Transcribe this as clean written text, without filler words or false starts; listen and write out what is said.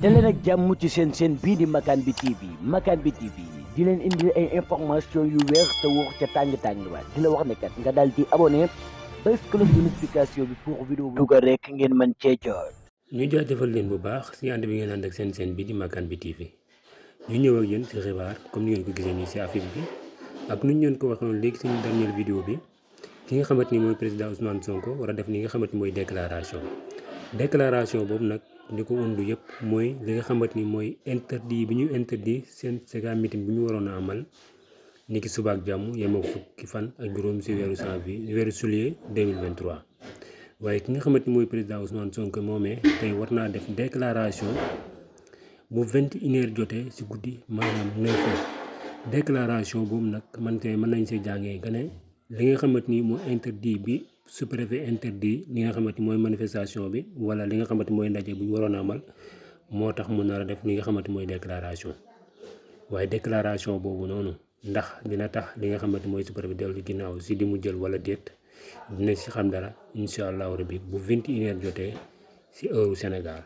daleen ak jàmm ci seen bii di Makane bi TV Makane bi TV di leen indi ay information yu wér te wóor ca tàng-tàng ba di la wax ne kat nga daal di abonné bés cloche de notification bi pour vidéo bu dugal rek ngeen mën cee jot. ñu jaajëfal leen bu baax si ànd bi ngeen ànd ak seen bi di Makane bi TV ñu ñëw ak yéen si xibaar comme ni ngeen ko gisee nii si affiche bi ak nu ñu leen ko waxoon léegi suñu dernière vidéo bi ki nga xamante ni mooy président Ousmane Sonko war a def li nga xamante ni mooy déclaration boobu nag li ko undu yëpp mooy li nga xamante ni mooy interdit bi ñu interdit seen sega meeting bu ñu waroon a amal ni ki suba ak jàmm yemoo fukki fan ak juróom si weeru juillet 2023 waaye ki nga xamante ni mooy président Ousmane Sonko moomee tey war naa def déclaration bu 21h jotee si guddi maanaam 9h déclaration boobu nag mën nañ see jàngee nga ne li nga xamante ni mooy interdit bi sous-préfet interdit li nga xamante ni mooy manifestation bi wala li nga xamante mooy ndaje bu ñu waroon a amal moo tax mu nar a def li nga xamante mooy déclaration waaye déclaration boobu noonu ndax dina tax li nga xamante mooy sous-préfet dellu ginnaaw si di mu jël wala déet dina si xam dara incha allahu rabbi bu 21h jotee si heure Sénégal.